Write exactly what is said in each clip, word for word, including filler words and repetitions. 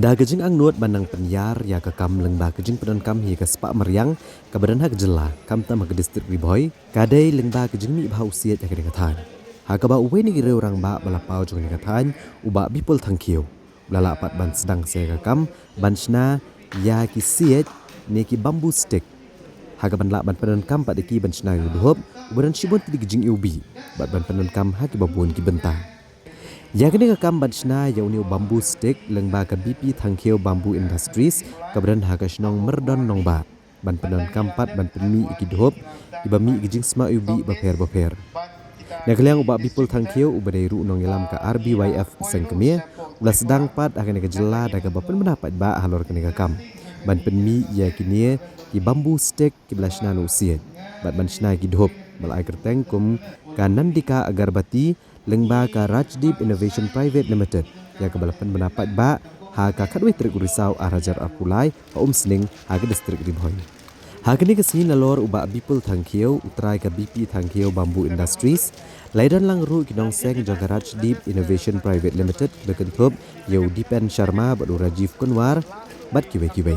Da ka jingangnud ban nang pynïar ïa ka kam lyngba ka jingpyndonkam hi ka spah mariang kaba don ha ka jylla, khamtam ha ka distrik Ri Bhoi, ka dei lyngba ka jingmih bha u siej ha kane ka thaiñ. Ha kaba uwei na ki riew rangbah ba la paw jong kane ka thaiñ, u Bah Bipul Thangkhiew, u la lah pat ban sdang sa ïa ka kam ban shna ïa ki siej ne ki bamboo stick, ha kaban lah ban pyndonkam pat ïa ki ban shna ïa u dhup uba don shibun tylli ki jingiwbih, bad ban pyndonkam ha kiba bun ki bynta. Ïa kane ka kam ban shna ïa une u bamboo stick lyngba ka B P Thangkhiew Bamboo Industries kaba don ha ka shnong Myrdon Nongbah, ban pyndonkam pat ban pynmih ïa ki dhup kiba mih ki jingsma iwbih bapher bapher. Na ka liang u Bah Bipul Thangkhiew uba dei ruh u nongïalam ka R B Y F Seng Kmie, u la sdang pat ha kane ka jylla da kaba pynbna paidbah halor kane ka kam ban pynmih ïa kine ki bamboo stick kiba la shna na u siej, bad ban shna ïa ki dhup ba la ai kyrteng kum ka Nandika Agarbatti lyngba ka Rajdeep Innovation Private Limited, ïa kaba la pynbna paidbah ha ka khatwei tarik u Risaw ar hajar arphew lai ha Umsning ha ka distrik Ri Bhoi. Ha kane ka sngi nalor u Bah Bipul Thangkhiew, u trai ka B P Thangkhiew Bamboo Industries, la ïadon lang ruh ki nongseng jong ka Rajdeep Innovation Private Limited, ba kynthup ïa u Dipen Sharma bad u Rajiv Kunwar bad kiwei kiwei.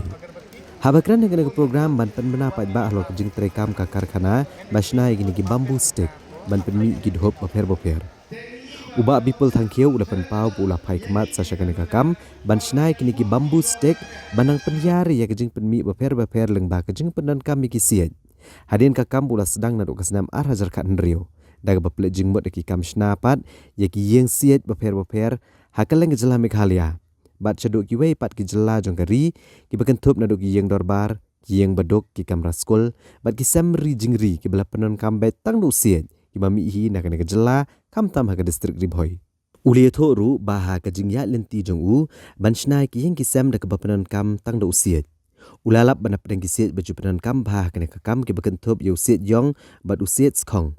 Haba kren ha kane ka program ban pynbna paidbah halor ka jingtreikam ka karkhana ba shna ïa kine ki bamboo stick ban pynmih ïa ki dhup bapher bapher, u Bah Bipul Thangkhiew u la pynpaw ba u la phai khmat sa sha kane ka kam ban shna ïa kine ki bamboo stick ban nang pynïar ïa ka jingpynmih bapher bapher lyngba ka jingpyndonkam ïa ki siej. Hadien ka kam ba u la sdang naduh ka snem ar hajar khathynriew, da kaba plie jingmut ïa ki kam shna pat ïa ki ïing siej bapher bapher ha kylleng ka jylla Meghalaya, bad shaduh kiwei pat ki jylla jong ka ri, kiba kynthup naduh ki ïing dorbar, ki ïing baduk, ki kamra skul bad ki sem ri jingri kiba la pyndonkam beit tang da u siej, kiba mih hi na kane ka jylla, khamtam ha ka distrik Ri Bhoi. U la ïathuh ruh ba ha ka jingïaid lynti jong u ban shna ïa ki ïing ki sem da kaba pyndonkam tang da u siej, u la lap ban da pdeng ki siej ba ju pyndonkam bha ha kane ka kam, kiba kynthup ïa u siej ïong bad u siej skhong.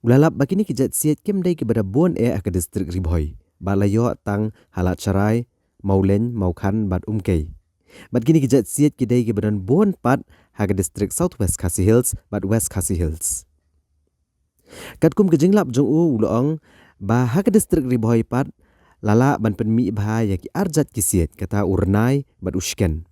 U la lap ba kine ki jait siej kim dei kiba da bun eh ha ka distrik Ri Bhoi, ba la ïoh tang ha Lad Sharai, Mawlein, Mawkhan bad Umkei. Bad kine ki jait siej ki dei kiba don bun pat ha ka distrik South West Khasi Hills bad West Khasi Hills. Katkum ka jinglap jong u, u la ong ba ha ka distrik Ri Bhoi pat la lah ban pynmih bha ïa ki ar jait ki siej, kata u rnai bad u shken.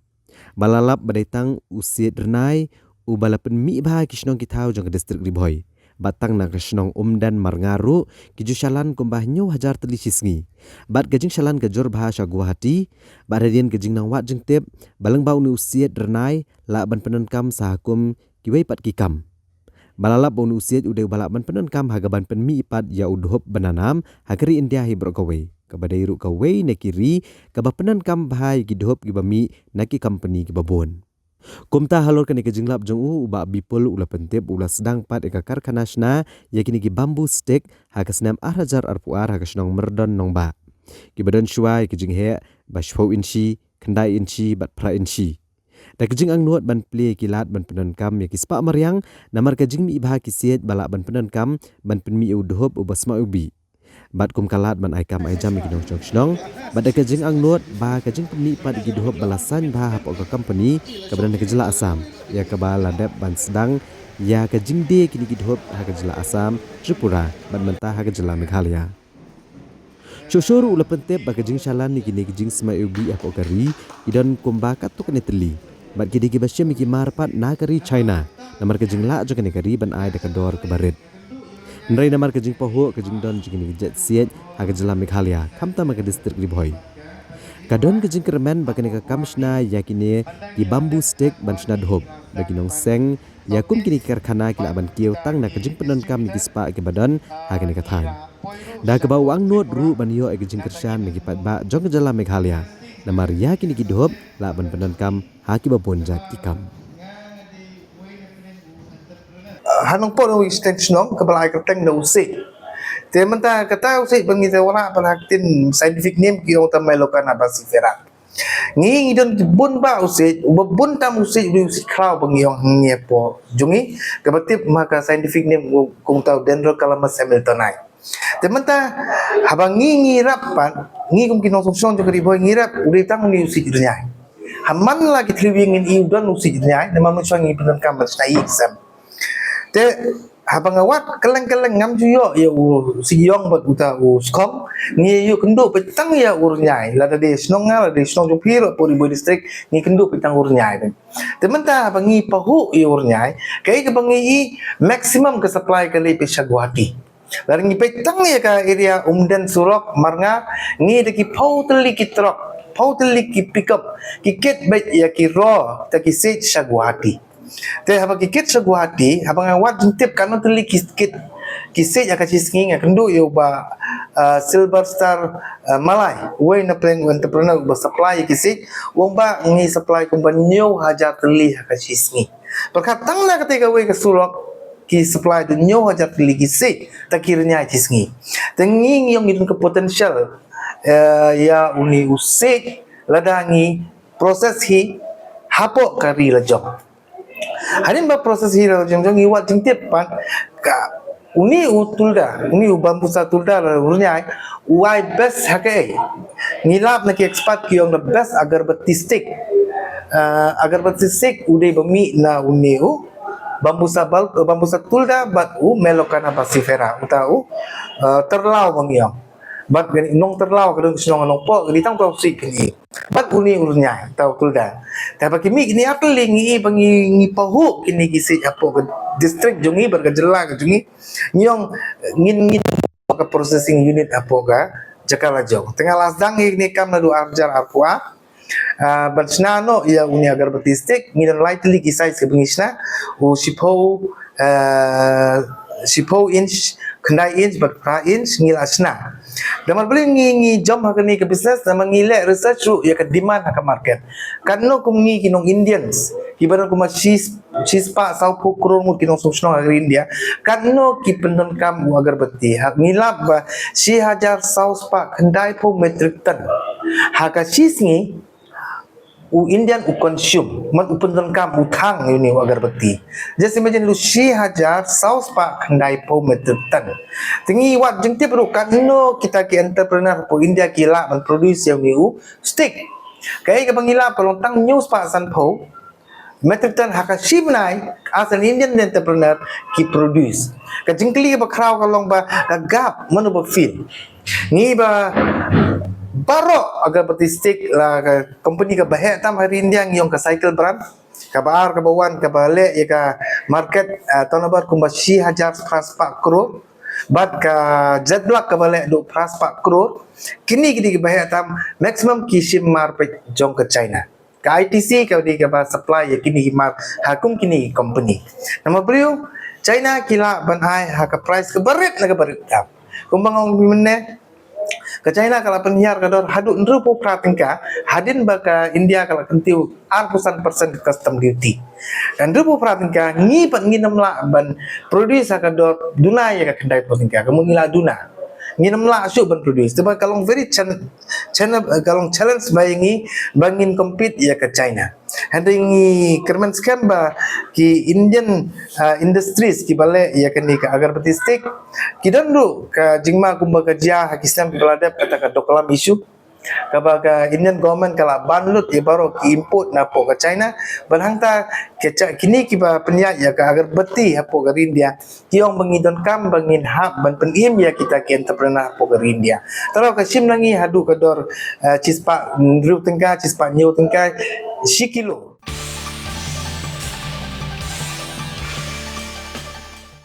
Ba la lap ba dei tang u siej rnai uba la pynmih bha ha ki shnong ki thaw jong ka distrik Ri Bhoi, bad tang na ka shnong Umden Marngar ruh ki ju shalan kumba hynñiew hajar tylli shi sngi. Bad ka jingshalan ka jur bha sha Guwahati, bad hadien ka jingnang wad jingtip ba lyngba une u siej rnai lah ban pyndonkam sa ha kum kiwei pat ki kam. Ba la lap ba une u siej u dei uba lah ban pyndonkam ha kaban pynmih pat ïa u dhup ba na nam ha ka ri India hi baroh kawei, kaba dei ruh kawei na ki ri kaba pyndonkam bha ïa ki dhup kiba mih na ki kompani kiba bun. Kumta halor kane ka jinglap jong u, u Bah Bipul u la pyntip ba u la sdang pat ïa ka karkhana shna ïa kine ki bamboo stick ha ka snem ar hajar arphew ar ha ka shnong Myrdon Nongbah, kiba don shuwa ïa ka jingheh ba shiphew inshi, khyndai inshi bad phra inshi. Da ka jingangnud ban plie ïa ki lad ban pyndonkam ïa ki spah mariang, namar ka jingmih bha ki siej ba lah ban pyndonkam ban pynmih ïa u dhup uba sma iwbih, bad kum ka lad ban ai kam ai jam ïa ki nongshong shnong, bad da ka jingangnud ba ka jingpynmih pat ïa ki dhup ba la sain bha hapoh ka kompani kaba don ha ka jylla Assam, ïa kaba la dep ban sdang ïa ka jingdie kine ki dhup ha ka jylla Assam, Tripura bad mynta ha ka jylla Meghalaya. Shuh shuh ruh u la pyntip ba ka jingshalan ïa kine ki jingsma iwbih hapoh ka ri ki don kumba katto katne tylli, bad ki dei kiba shim ïa ki mar pat na ka ri China, namar ka jinglah jong kane ka ri ban ai da ka dor kaba rit. Hynrei namar ka jingpahuh ka jingdon jong kine ki jait siej ha ka jylla Meghalaya, khamtam ha ka distrik Ri Bhoi, ka don ka jingkyrmen ba kane ka kam shna ïa kine ki bamboo stick ban shna dhup, ba ki nongseng ïa kum kine ki karkhana ki lah ban kiew tang na ka jingpyndonkam ïa ki spah kiba don ha kane ka thaiñ. Da kaba u angnud ruh ban ïoh ïa ka jingkyrshan na ki paidbah jong ka jylla Meghalaya, namar ïa kine ki dhup lah ban pyndonkam ha kiba bun jait ki kam. Ha Nongpoh u stand shnong kaba la ai kyrteng na u siej. Te mynta kata u siej ba ngi te wanrah ba ha ka ktien scientific name ki ong ta Melocanna basifera. Ngi ngi don bun ba u siej, uba bun tam u siej, u siej khraw ba ngi ong hangne hapoh jong ngi, kaba tip ma ka scientific name u kum ta u Dendrocalamus hamiltoni. Te mynta haba ngi ngi rap pat, ngi kum ki nongshong shnong jong ka Ri Bhoi ngi rap u dei tang u siej rnai. Ha man la ki thliew ïing ngin ïoh don u siej rnai, namar mynshuwa ngi pyndonkam ban shna ïing sem. Te Haba nga wad kylleng kylleng ngam ju ïoh ïa u siej ïong bad uta u skong, ngi ïoh kynduh peit tang ïa u rynïai, lada dei shnong nga, lada dei shnong jong phi ruh, Ri Bhoi District, ngi kynduh peit tang u rynïai. Te mynta haba ngi pahuh ïa u rynïai, kaei kaba ngi i, maximum ka supply ka leit peit sha Guwahati. Lada ngi peit tang ïa ka area Umden, Surok, Marngar, ngi da ki phew tylli ki truck, phew tylli ki pickup, ki kit beit ïa ki raw, ta ki siej sha Guwahati. Te haba ki kit sha Guwahati, haba nga wad jingtip katno tylli ki kit ki siej ha ka shi sngi, nga kynduh ïa u Bah, ah, Silver Star, ah, Malai, uwei na pdeng u entrepreneur uba supply ïa ki siej, u ong ba ngi supply kumba hynñiew hajar tylli ha ka shi sngi. Pyrkhat tang na katei kawei ka surok, ki supply da hynñiew hajar tylli ki siej, ta ki rynïai shi sngi. Te ngi ngi ong ngi don ka potential, eh, ïa une u siej, lada ngi process hi hapoh ka ri lajong. Hadien ba process hi la jong jong ngi wad jingtip pat ka une u tulda, une u Bambucha tulda la u rynïai, u ai best ha kaei. Ngi lap na ki expert ki ong the best agarbatti stick. Ah, agarbatti stick u dei ba mih na une u Bambucha bulb, Bambucha tulda bad u Melocanna basifera, uta u, ah, tyrlaw ba ngi ong. Bad kane u nongtyrlaw ka don shnong Nongpoh, ka dei tang uta u siej kane. Bad une u rynïai, uta u tulda. Te haba ki mih kine ar tylli ngi i ba ngi, ngi pahuh kine ki siej hapoh ka district jong ngi bad ka jylla ka jong ngi. Ngi ong ngin, ngin ka processing unit hapoh ka jaka lajong. Te nga la sdang ïa kane ka kam naduh ar hajar arphew ar. Ah, ban shna noh ïa une agarbatti stick, ngi don lai tylli ki size kaba ngi shna, u shiphew, ah, shiphew inch, khyndai inch bad phra inch ngi la shna. Namar balei ngi, ngi jump ha kane ka business, namar ngi leh research ruh ïa ka demand ha ka market. Katno kum ngi ki nong Indians kiba don kumba shi, shispah sawphew klur ngut ki nongshongshnong ha ka ri India, katno ki pyndonkam u agarbatti. Ha, ngi lap ba shi hajar sawspah khyndaiphew metric ton ha ka shi sngi u Indian u consume, man u pyndonkam, u thang ïa une u agarbatti. Just imagine, ruh shi hajar sawspah khyndaiphew metric ton. Te ngi wad jingtip ruh katno kita ki entrepreneur hapoh India ki lah ban produce ïa une u stick. Kaei kaba ngi lap ka long tang hynñiewspah sanphew metric ton ha ka shi bnai, as an Indian entrepreneur ki produce. Ka jingkylli kaba khraw ka long ba ka gap mano ba fill. Ngi ba baroh agarbatti stick la ka company kaba heh tam ha ri India ngi ong ka Cycle brand. Kaba ar, kaba wan, kaba leh ïa ka market, ah, turnover kumba shi hajar phra spah klur. Bad ka Jet Black kaba leh haduh phra spah klur. Kine ki dei kiba heh tam, maximum ki shim mar peit jong ka China. Ka I T C ka dei kaba supply ïa kine ki mar ha kum kine ki company. Namar balei? China ki lah ban ai ha ka price kaba rit na kaba rit tam. Kumba nga ong mynne, ka China ka la pynhiar ka dor haduh hynriewphew phra tyngka, hadien ba ka India ka la kyntiew arphew san percent ka custom duty. Ka hynriewphew phra tyngka, ngi pat ngim lah ban produce ha ka dor duna ïa ka khyndaiphew tyngka, ka mut ngi la duna. Ngim lah shuh ban produce. Te ba ka long very chan-, challenge, ka long challenge ba ïa ngi ba ngin compete ïa ka China. Hynrei ngi kyrmen skhem ba ki Indian, ah, industries kiba leh ïa kane ka agarbatti stick ki don ruh ka jingma kumba ka jia ha ki snem kiba la dep, kata ka Doklam issue, kaba ka Indian government ka la ban lut ïa baroh ki import napoh ka China. Bad hangta ka cha-, kine kiba pynïaid ïa ka agarbatti hapoh ka ri India ki ong ba ngi donkam ba ngin hap ban pynim ïa kita ki entrepreneur hapoh ka ri India. Tang ka shim na ngi haduh ka dor, eh, shispah hynriew tyngka, shispah hynñiew tyngka shi kilo.